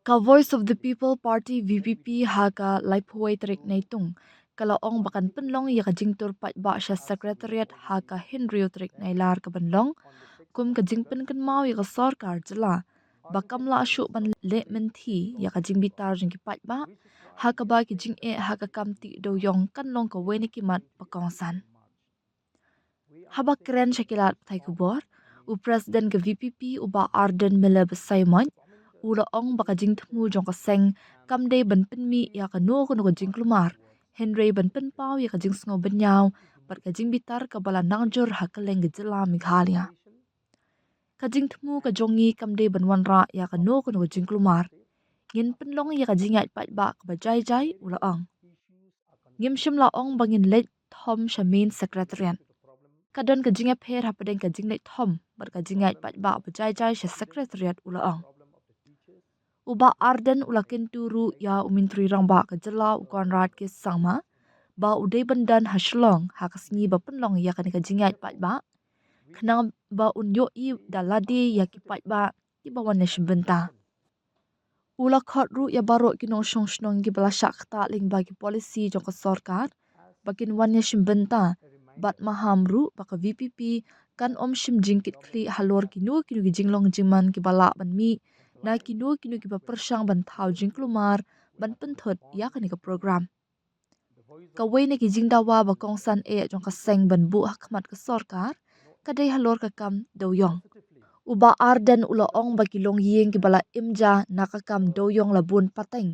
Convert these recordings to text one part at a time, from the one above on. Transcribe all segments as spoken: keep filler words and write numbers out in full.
Ka Voice of the People Party, V P P, ha ka laiphew tarik Naitung ka la ong ba kan pynlong ïa ka jingtur paidbah sha Secretariat ha ka hynriew tarik Nailar ka ban long, kum ka jingpynkynmaw ïa ka sorkar jylla ba kam lah shuh ban leh mynthi ïa ka jingbitar jong ki paidbah, ha kaba ki jingeh ha ka kam tih dewïong kan long kawei na ki mat ba kongsan. Haba kren sha ki lad pathai khubor, u President ka V P P, u Bah Ardent Miller Basaiawmoit, u la ong ba ka jingthmu jong ka seng kam dei ban pynmih ïa kano kano ka jingkulmar, hynrei ban pynpaw ïa ka jingsngew bynñiaw bad ka jingbitar kaba la nang jur ha kylleng ka jylla Meghalaya. Ka jingthmu ka jong ngi kam dei ban wanrah ïa kano kano ka jingkulmar. Ngin pynlong ïa ka jingïaid paidbah kaba jai jai, u la ong. Ngim shym la ong ba ngin leit thom sha Main Secretariat. Ka don ka jingïapher hapdeng ka jingleit thom bad ka jingïaid paidbah ba jai jai sha Secretariat, u la ong. U Bah Ardent u la kyntu ruh ïa u Myntri Rangbah ka jylla, u Conrad K Sangma, ba u dei ban don ha Shillong ha ka sngi ba pynlong ïa kane ka jingïaid paidbah, khnang ba un ïohi da lade ïa ki paidbah kiba wan ïashim bynta. U la khot ruh ïa baroh ki nongshong shnong kiba la shah ktah lyngba ki policy jong ka sorkar ba kin wan ïashim bynta, bad maham ruh ba ka V P P kan ym shim jingkitkhlieh halor kino kino ki jinglong jingman kiba lah ban mih na kino kino kiba pyrshang ban thaw jingkulmar ban pynthut ïa kane ka program. Kawei na ki jingdawa ba kongsan eh jong ka seng ban buh ha khmat ka sorkar ka dei halor ka kam dewïong. U Bah Ardent u la ong ba ki longïing kiba la im ja na ka kam dewïong la bun pateng,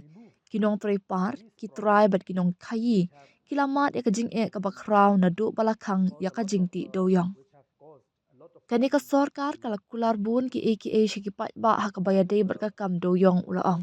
ki nongtrei par, ki trai bad ki nongkhaïi ki la mad ïa ka jingeh kaba khraw naduh ba la khang ïa ka jingtih dewïong. Kane ka sorkar ka la kular bun kiei kiei sha ki paidbah ha kaba ïadei bad ka kam dewïong, u la ong.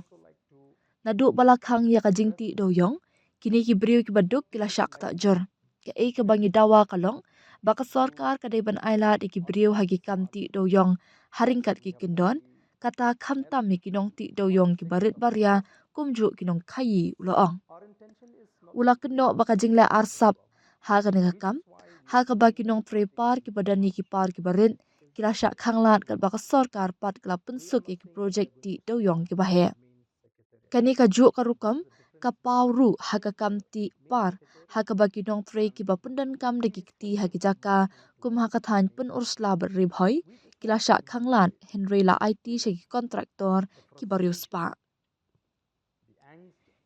Naduh ba la khang ïa ka jingtih dewïong, kine ki briew kiba duk ki la shah ktah jur. Kaei kaba ngi dawa ka long ba ka sorkar ka dei ban ailad ïa ki briew ha ki kam tih dewïong ha ryngkat ki kyndon, kata khamtam ïa ki nongtih dewïong kiba rit ba ria kumjuh ki nongkhaïi, u la ong. U la kynnoh ba ka jingleh arsap ha kane ka kam, ha kaba ki nongtrei par kiba don ïa ki par kiba rit ki la shah khanglad, katba ka sorkar pat ka la pynsuk ïa ki projek tih dewïong kiba heh. Kane kajuh ka rukom ka paw ruh ha ka kam tih par, ha kaba ki nongtrei kiba pyndonkam da ki kti ha ki jaka kum ha ka thaiñ Pynursla bad Ri Bhoi ki la shah khanglad, hynrei la aiti sha ki kontraktor kiba riewspah.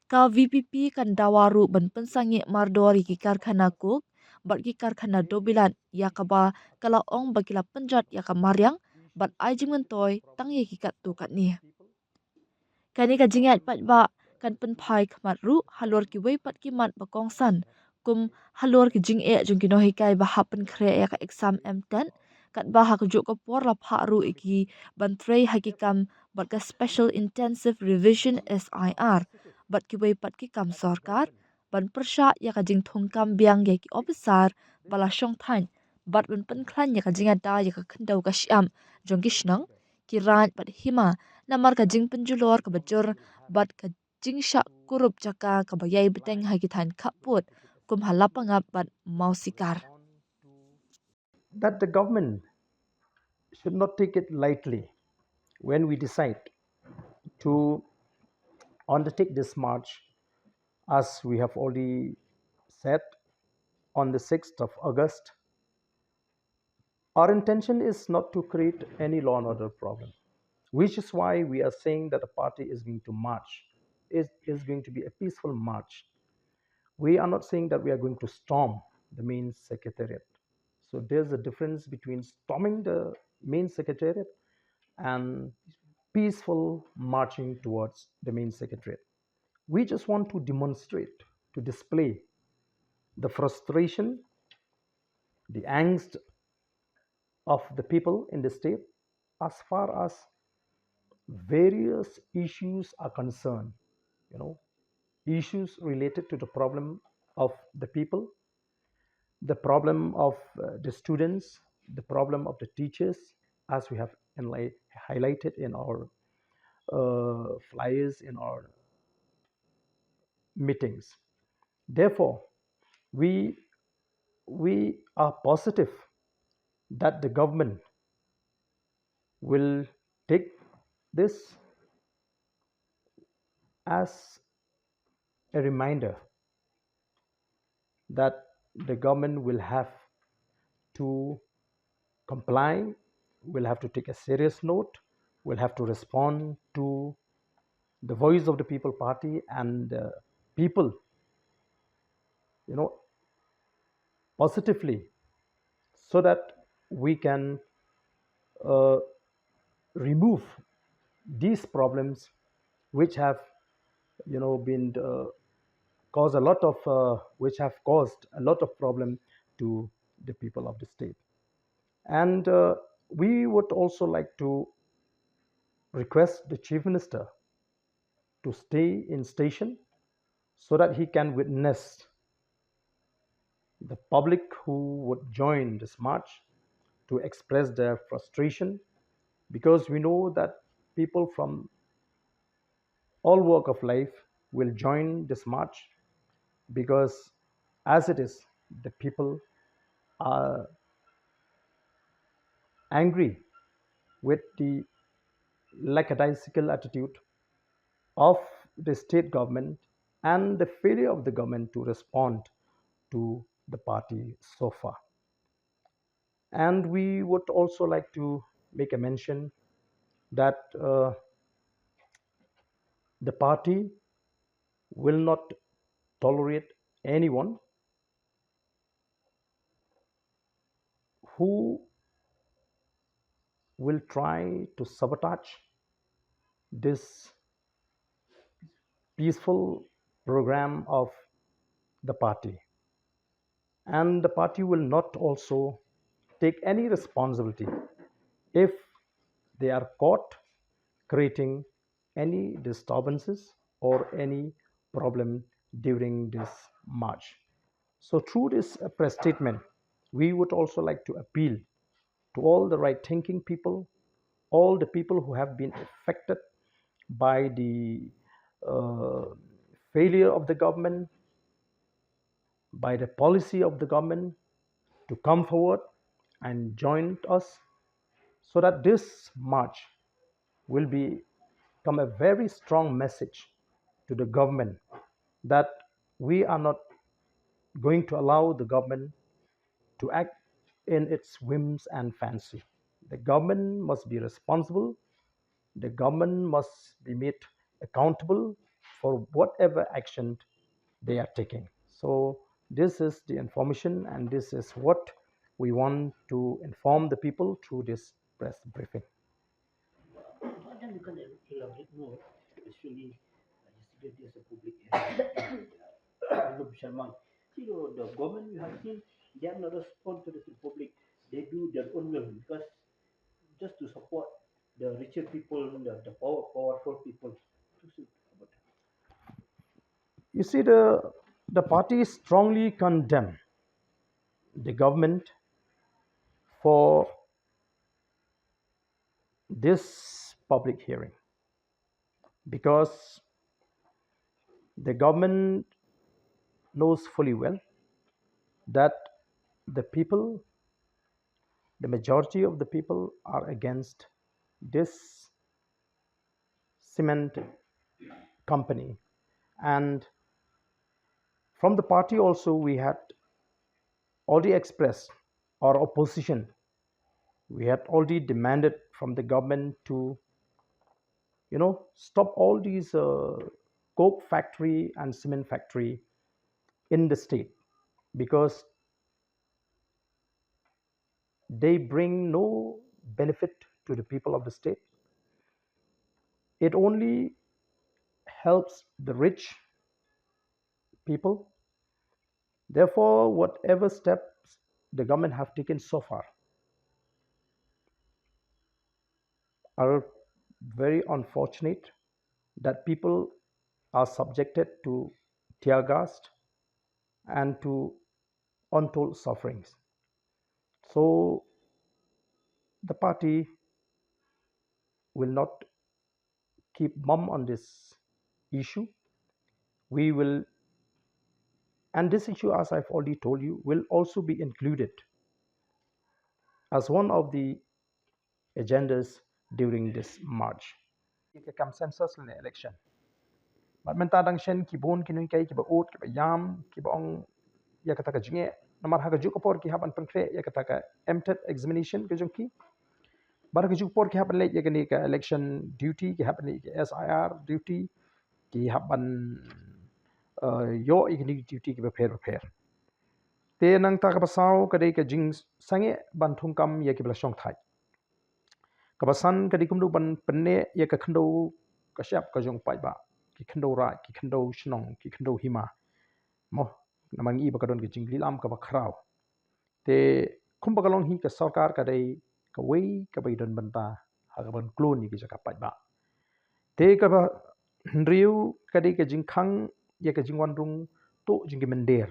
Ka V P P kan dawa ruh ban pynsangeh mardor ïa ki karkhana coke bad ki karkhana dewbilat, ïa kaba ka la ong ba ki la pynjot ïa ka mariang bad ai jingmyntoi tang ïa ki katto katne. Kane ka jingïaid paidbah kan pynphai khmat ruh halor kiwei pat ki mat ba kongsan, kum halor ki jingeh jong ki nonghikai ba hap pynkhreh ïa ka exam M tet, katba ha kajuh ka por la phah ruh ïa ki ban trei ha ki kam bad ka Special Intensive Revision, S I R, bad kiwei pat ki kam sorkar, ban pyrshah ïa ka jingthung kam biang ïa ki ophisar ba la shong thait, bad ban pynkhlaiñ ïa ka jingïada ïa ka khyndew ka shyiap jong ki shnong, ki raid bad hima, namar ka jingpynjulor kaba jur bad ka jingshah kurup jaka kaba ïai bteng ha ki thaiñ khappud kum ha Lapangap bad Mawsikar. That the government should not take it lightly when we decide to undertake this march, as we have already said, on the sixth of August. Our intention is not to create any law and order problem, which is why we are saying that the party is going to march. It is going to be a peaceful march. We are not saying that we are going to storm the main secretariat. So there's a difference between storming the main secretariat and peaceful marching towards the main secretariat. We just want to demonstrate, to display the frustration, the angst of the people in the state as far as various issues are concerned, you know, issues related to the problem of the people, the problem of uh, the students, the problem of the teachers, as we have enli- highlighted in our uh, flyers, in our meetings. Therefore, we we are positive that the government will take this as a reminder that the government will have to comply, will have to take a serious note, will have to respond to the Voice of the People Party and the people, you know, positively, so that we can uh, remove these problems which have, you know, been uh, caused a lot of uh, which have caused a lot of problem to the people of the state. And uh, we would also like to request the Chief Minister to stay in station so that he can witness the public who would join this march to express their frustration, because we know that people from all walk of life will join this march, because as it is, the people are angry with the lackadaisical attitude of the state government and the failure of the government to respond to the party so far. And we would also like to make a mention that uh, the party will not tolerate anyone who will try to sabotage this peaceful program of the party. And the party will not also take any responsibility if they are caught creating any disturbances or any problem during this march. So through this uh, press statement, we would also like to appeal to all the right-thinking people, all the people who have been affected by the uh, failure of the government, by the policy of the government, to come forward and join us, so that this march will become a very strong message to the government that we are not going to allow the government to act in its whims and fancy. The government must be responsible. The government must be made accountable for whatever action they are taking. So this is the information, and this is what we want to inform the people through this press briefing. But then you can elaborate more, especially uh, yesterday there's a public hearing. Sharma. See, the, the government we have seen, they have not respond to the public. They do their own will because just to support the richer people, the, the power, powerful people. You see, the the party strongly condemn the government for this public hearing, because the government knows fully well that the people, the majority of the people, are against this cement company. And from the party also, we had already expressed our opposition. We had already demanded from the government to, you know, stop all these uh, coke factory and cement factory in the state, because they bring no benefit to the people of the state. It only helps the rich people. Therefore, whatever steps the government have taken so far are very unfortunate, that people are subjected to tear gas and to untold sufferings. So the party will not keep mum on this issue. We will, and this issue, as I've already told you, will also be included as one of the agendas during this march. Ka kam census lane election. Bad mynta dang shen ki bun ki nonghikai kiba ud, kiba ïam, kiba ong ïa kata ka jingeh. Namar ha kajuh ka por ki hap ban pynkhreh ïa kata ka M TET examination ka jong ki. Bad ha kajuh ka por ki hap ban leit ïa kane ka election duty, ki hap ban leit ïa ka S I R duty, ki hap ban, eh, ïoh ïa kine ki duty kiba pher bapher. Te nangta kaba saw ka dei ka jingsangeh ban thungkam ïa kiba la shong thait. Kaba san ka dei kumno ban pynneh ïa ka khyndew ka shyiap ka jong paidbah, ki khyndew raid, ki khyndew shnong, ki khyndew hima. Mo, namar ngi i ba ka don ka jinglehlam kaba khraw. Te kumba ka long hi, ka sorkar ka dei kawei kaba i don bynta ha kaban kloi ïa ki jaka paidbah. Te kaba hynriew ka dei ka jingkhang ïa ka jingwan rung tuh jong ki mynder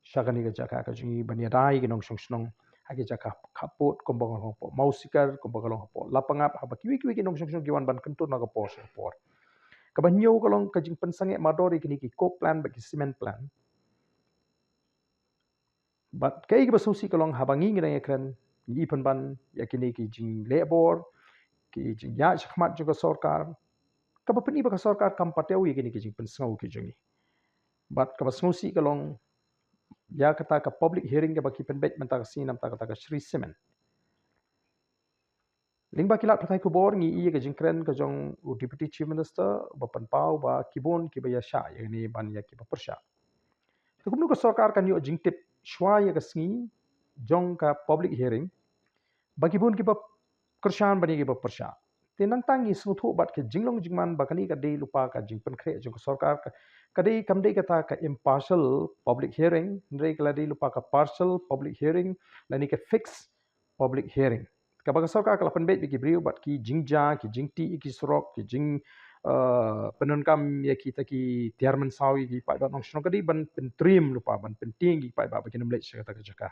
sha kane ka jaka ka jong ngi ban ïada ïa ki nongshong shnong ha ki jaka khappud, kumba ka long hapoh Mawsikar, kumba ka long hapoh Lapangap, haba kiwei kiwei ki nongshong shnong ki wan ban kyntur na ka por sha ka por. Kaba hynñiew ka long ka jingpynsangeh mardor ïa kine ki coke plant bad ki cement plant. Bad kaei kaba sngewsih ka long, haba ngi ngi dang ïakren, ngi pynban ïa kine ki jingleh bor, ki jingïaid shakhmat jong ka sorkar, kaba pyni ba ka sorkar kam pat ïoh ïa kine ki jingpynsngew ki jong ngi. Bad kaba sngewsih ka long ïa kata ka public hearing kaba ki pynbeit mynta ka sngi namar kata ka Shree Cement. Lyngba ki lad pathai khubor ngi i ïa ka jingkren ka jong u Deputy Chief Minister ba pynpaw ba ki bun kiba ïa shah ïa kane ban ïa kiba pyrshah. Te kumno ka sorkar kan ïoh jingtip shwa ïa ka sngi jong ka public hearing ba ki bun kiba kyrshan ban ïa kiba pyrshah. Te nangta ngi sngewthuh bad ka jinglong jingman ba kane ka dei lypa ka jingpynkhreh jong ka sorkar, ka, ka dei kam dei kata ka impartial public hearing, hynrei ka la dei lypa ka partial public hearing lane ka fixed public hearing. Kaba ka sorkar ka la pynbeit bad ki briew bad ki jingjia, ki jingtih ïa ki surok, ki jing, eh, pyndonkam ïa kita ki tiar mynsaw ïa ki paidbah nongshong shnong, ka dei ban pyntriem lypa, ban pyntieng ïa ki paidbah ba kin ym leit sha kata ka jaka.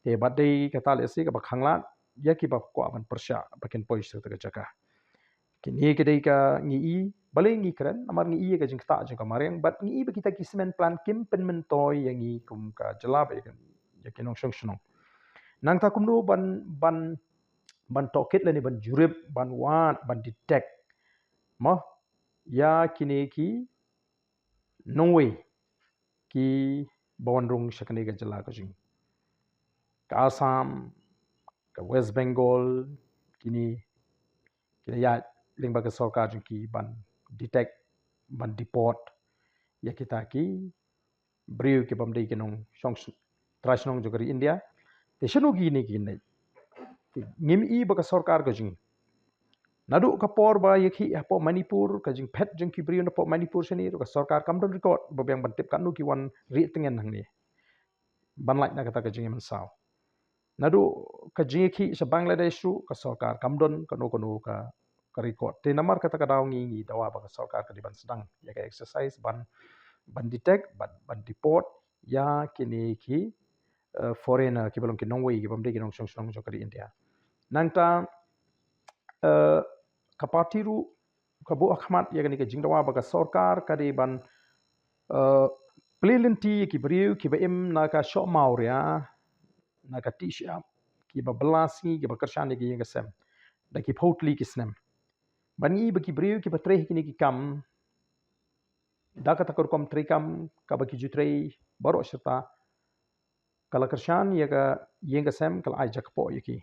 Te bad dei kata lehse kaba khanglad ïa kiba kwah ban pyrshah ba kin poi sha kata ka jaka. Kine ki dei ka ngi i, balei ngi kren, namar ngi i ïa ka jingktah jong ka mariang, bad ngi i ba kita ki cement plant kim pynmyntoi ïa ngi kum ka jylla bad ïa ki nongshong shnong. Nangta kumno ban, ban, ban tohkit lane ban jurip, ban wad, ban detect mo ïa kine ki nongwei kiba wan rung sha kane ka jylla ka jong ngi. Ka Assam, ka West Bengal, kine ki la ïaid lyngba ka sorkar jong ki ban detect, ban deport ïa kita ki briew kibym dei ki nongshong trai shnong jong ka ri India. Te shano kine ki leit? Te ngim i ba ka sorkar ka jong ngi, naduh ka por ba ïakhih hapoh Manipur, ka jingphet jong ki briew napoh Manipur shane ruh ka sorkar kam don record ba biang ban tip katno ki wan rieh tngen hangne ban lait na kata ka jingïamynsaw. Naduh ka jingïakhih sha Bangladesh ruh ka sorkar kam don kano kano ka, ka record. Te namar kata ka daw ngi ngi dawa ba ka sorkar ka dei ban sdang ïa ka exercise ban, ban detect, ban, ban deport ïa kine ki, eh, foreigner kiba long ki nongwei kibym dei ki nongshong shnong jong ka ri India. Nangta, eh, ka party ruh ka buh ha khmat ïa kane ka jingdawa ba ka sorkar ka dei ban, eh, plie lynti ïa ki briew kiba im na ka shoh mawria, na ka tih shyiap, kiba bylla sngi, kiba kyrshan ïa ki ïing ka sem da ki phew tylli ki snem. Bad ngi i ba ki briew kiba trei ha kine ki kam da kata ka rukom trei kam kaba ki ju trei baroh shata, ka la kyrshan ïa ka ïing ka sem, ka la ai jakpoh ïa ki.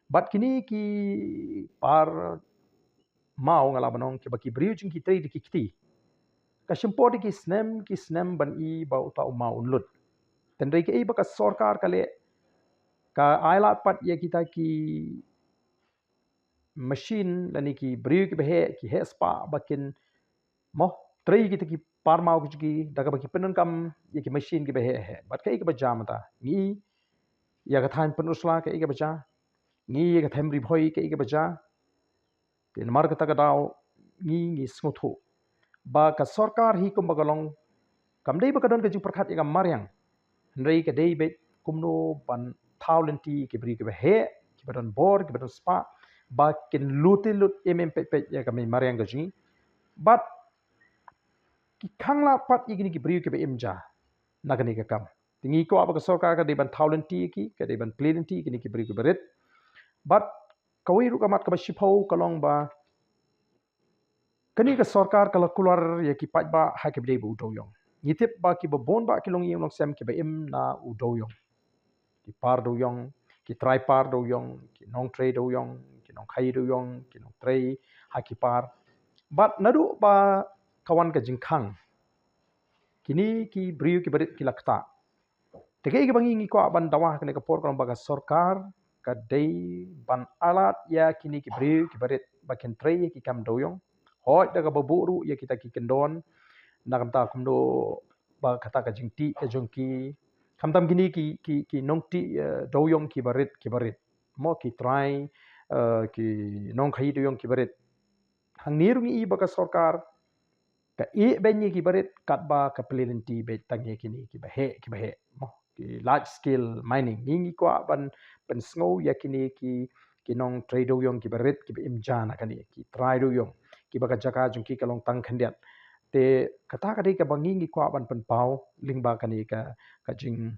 Bad kine ki par maw, nga lah ban ong, kiba ki briew jong ngi ki trei da ki kti, ka shim por da ki snem ki snem ban i ba uta u maw un lut. Hynrei kaei ba ka sorkar ka leh, ka ai lad pat ïa kita ki machine lane ki briew kiba heh, ki heh spah ba kin mo trei kita ki par maw ki jong ki da kaba ki pyndonkam ïa ki machine kiba heh heh. Bad kaei kaba jia mynta? Ngi i ïa ka thaiñ Pynursla kaei kaba jia, ngi i ïa ka thaiñ Ri Bhoi kaei kaba jia. Te namar kata ka daw ngi ngi sngewthuh ba ka sorkar hi kumba ka long kam dei ba ka don ka jingpyrkhat ïa ka mariang, hynrei ka dei beit kumno ban thaw lynti ïa ki briew kiba heh, kiba don bor, kiba don spah, ba kin lut lut im im peit peit ïa ka mei mariang ka jong ngi. Bad ki khang lad pat ïa kine ki briew kiba im ja na kane ka kam. Te ngi kwah ba ka sorkar ka dei ban thaw lynti ïa ki, ka dei ban plie lynti ïa kine ki briew kiba rit. Bad kawei ruh ka mat kaba shiphew ka long ba Kane ka sorkar ka la kular ïa ki paidbah ha ki bdei ba u dewïong. Ngi tip ba ki babun bah ki longïing longsem ki ba im na u dewïong. Ki par dewïong, ki trai par dewïong, ki nongtrei dewïong, ki nongkhaïi dewïong, ki nongtrei ha ki par. Bad naduh ba ka wan ka jingkhang, kine ki briew ki barit ki la ktah. Te kaei kaba ngi ngi kwah ban dawa ha kane ka por ka long ba ka sorkar ka dei ban ailad ïa kine ki briew ki barit ba kin trei ïa ki kam dewïong. Hooid, da kaba buh ruh ïa kita ki kyndon na ka bynta kumno ba kata ka jingtih ka jong ki. Khamtam kine ki ki ki nongtih, eh, dewïong ki barit ki barit. Mo ki trai, eh, ki nongkhaïi dewïong ki barit. Hangne ruh ngi i ba ka sorkar ka ïehbeiñ ïa ki barit katba ka pynlynti beit tang ïa kine ki baheh ki baheh. Mo ki large scale mining. Ngi ngi kwah ban pynsngew ïa kine ki ki nongtrei dewïong ki barit ki ba im ja na kane, ki trai dewïong ki ba ka jaka jong ki ka long tang khyndiat. Te kata ka dei kaba ngi ngi kwah ban pynpaw lyngba kane ka ka jing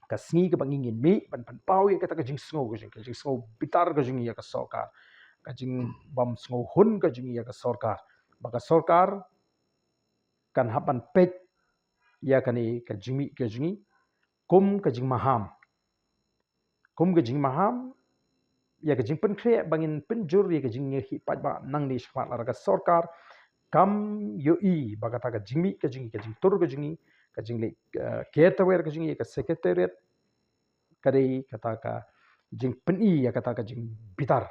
ka sngi kaba ngi ngin mih ban pynpaw ïa kata ka jingsngew ka jing ka jingsngew bitar ka jong ngi ïa ka sorkar, ka jingbym sngewhun ka jong ngi ïa ka sorkar. Ba ka sorkar kan hap ban peit ïa kane ka jingmih ka jong ngi kum ka jingmaham. Kum ka jingmaham ïa ka jingpynkhreh ba ngin pynjur ïa ka jingïakhih paidbah nangne shakhmat, lada ka sorkar kam ïohi ba kata ka jingmih ka jong ngi, ka jingtur ka jong ngi, ka jingleh, eh, ker tawer ka jong ngi ïa ka secretariat ka dei kata ka jingpyni ïa kata ka jingbitar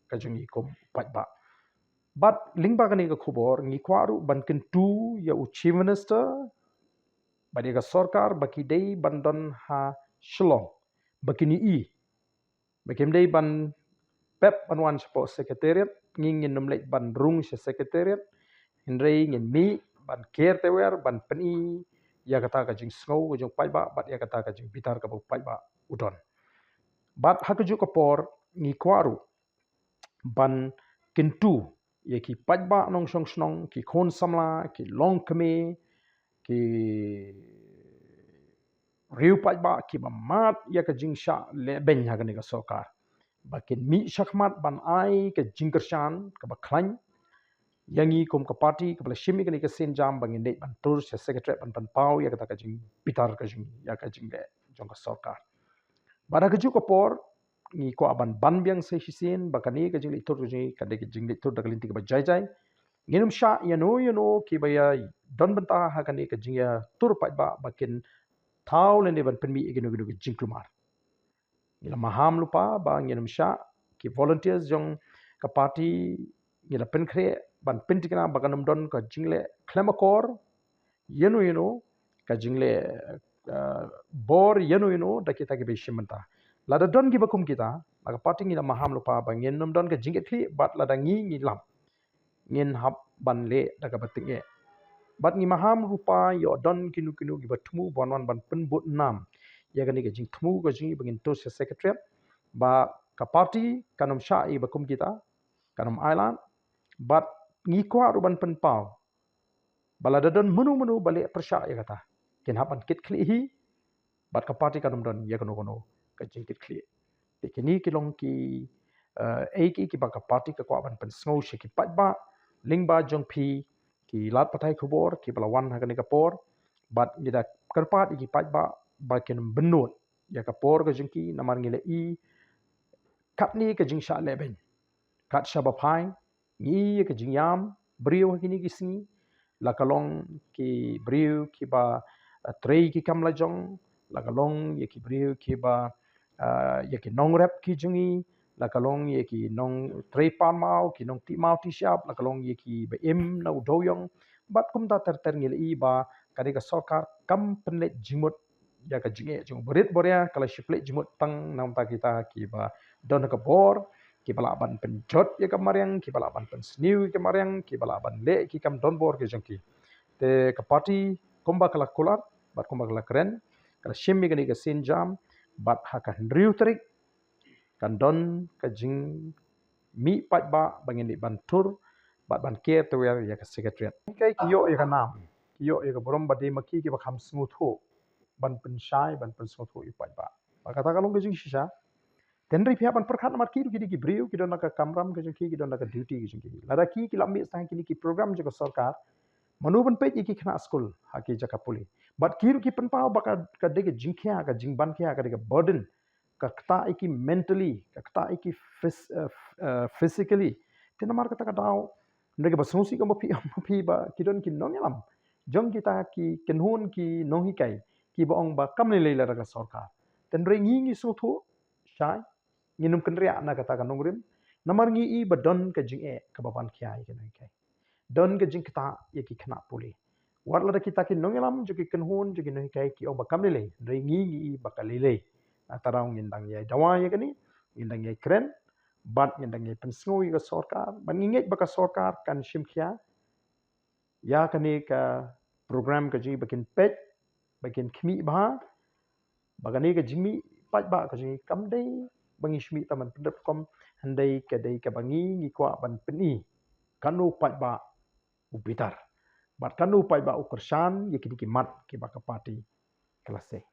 ka jong ngi kum paidbah. Bad lyngba kane ka khubor ngi kwah ruh ban kyntu ïa u Chief Minister bad ïa ka sorkar ba ki dei ban don ha Shillong ba kin ïohi ba kim dei ban pep ban wan shapoh secretariat. Ngi ngin ym leit ban rung sha secretariat, hynrei ngin mih ban ker tawer ban pyni ïa kata ka jingsngew ka jong paidbah bad ïa kata ka jingbitar kaba u paidbah u don. Bad ha kajuh ka por ngi kwah ruh ban kyntu ïa ki paidbah nongshong shnong, ki khun samla, ki longkmie, ki riew paidbah ki ba mad ïa ka jingshah lehbeiñ ha kane ka sorkar ba kin mih shakhmat ban ai ka jingkyrshan kaba khlaiñ ïa ngi kum ka party kaba la shim ïa kane ka sienjam ba ngin leit ban tur sha secretariat ban pynpaw ïa kata ka jingbitar ka jong ngi ïa ka jingleh jong ka sorkar. Bad ha kajuh ka por ngi kwah ban ban biang sa shisien ba kane ka jingleit tur ka jong ngi ka dei ka jingleit tur da ka lynti kaba jai jai. Ngin ym shah ïano ïano ki ba ïa don bynta ha kane ka jingïatur paidbah ba kin thaw lane ban pynmih ïa kino kino ki jingkulmar. Ngi la maham lypa ba ngin ym shah, ki volunteers jong ka party ngi la pynkhreh ban pynthikna ba kan ym don ka jingleh khlem akor ïano ïano, ka jingleh, eh, bor ïano ïano da kita ki ba shim bynta. Lada don ki ba kum kita na ka party ngi la maham lypa ba ngin ym don ka jingkitkhlieh, bad lada ngi ngi lap ngin hap ban leh da kaba tyngeh. Bad ngi maham lypa ïoh don kino kino ki ba thmu ban wan ban pynbud nam ïa kane ka jingthmu ka jong ngi ba ngin tur sha secretariat. Ba ka party kan ym shah ïa ba kum kita, kan ym ailad. Bad ngi kwah ruh ban pynpaw ba lada don mano mano ba leh pyrshah ïa kata, kin hap ban kitkhlieh hi, bad ka party kan ym don ïa kano kano ka jingkitkhlieh. Te kine ki long ki, eh, ei ki ki ba ka party ka kwah ban pynsngew sha ki paidbah lyngba jong phi ki lad pathai khubor ki ba la wan ha kane ka por. Bad ngi da kyrpad ïa ki paidbah ba kin ym bynnud ïa ka por ka jong ki, namar ngi la i katne ka jingshah lehbeiñ kat shaba phai, ngi ïa ka jingïam briew ha kine ki sngi, la ka long ki briew ki ba, eh, trei ki kam la jong, la ka long ïa ki briew ki ba, eh, ïa ki nongrep ki jong ngi, la ka long ïa ki nongtrei pan maw, ki nongtih maw tih shyiap, la ka long ïa ki ba im na u dewïong. Bad kumta ter ter ngi la i ba kane ka sorkar kam pynleit jingmut ïa ka jingeh jong u barit baria, ka la shu pynleit jingmut tang na bynta kita ki ba don ka bor, ki ba lah ban pynjot ïa ka mariang, ki ba lah ban pynsniew ïa ka mariang, ki ba lah ban leh ki kam don bor ki jong ki. Te ka party kumba ka la kular bad kumba ka la kren, ka la shim ïa kane ka sienjam, bad ha ka hynriew tarik kan don ka jingmih paidbah ba ngin ïa ban tur bad ban ker tawer ïa ka secretariat. Ki ïoh ïa ka nam, ki ïoh ïa ka burom ba dei ma ki ki ba kham sngewthuh ban pynshai, ban pynsngewthuh ïa u paidbah. Ba kata ka long ka jingshisha. Tynrai phi hap ban pyrkhat namar ki ruh ki dei ki briew, ki don la ka kamram ka jong ki, ki don la ka duty ka jong ki. Lada ki ki la mih tang kine ki program jong ka sorkar, mano ban peit ïa ki khynnah skul ha ki jaka pule? Bad ki ruh ki pynpaw ba ka, ka dei ka jingkhia, ka jingban khia, ka dei ka burden, ka ktah ïa ki mentally, ka ktah ïa ki phys-, eh, f-, eh, physically. Te namar kata ka daw, hynrei kaba sngewsih ka ma phi, ma phi ba ki don ki nongïalam jong kita ki kynhun ki nonghikai kiba ong ba kam lei lei lada ka sorkar. Tynrai ngi ngi sngewthuh shai, ngin ym kynriah na kata ka nongrim, namar ngi i ba don ka jingeh kaba ban khia ïa ki nonghikai, don ka jingktah ïa ki khynnah pule. Wat lada kita ki nongïalam jong ki kynhun jong ki nonghikai ki ong ba kam lei lei, hynrei ngi ngi i ba ka lei lei. Nangta ruh ngin dang ïai dawa ïa kane, ngin dang ïai kren, bad ngin dang ïai pynsngew ïa ka sorkar, bad ngi ngeit ba ka sorkar kan shim khia ïa kane ka program ka jong ngi ba kin peit, ba kin khmih bha, ba kane ka jingmih paidbah ka jong ngi kam dei ba ngi shu mih tang ban pyndep rukom, hynrei ka dei kaba ngi ngi kwah ban pyni kano paidbah u bitar, bad kano paidbah u kyrshan ïa kine ki mat kiba ka party ka la sei.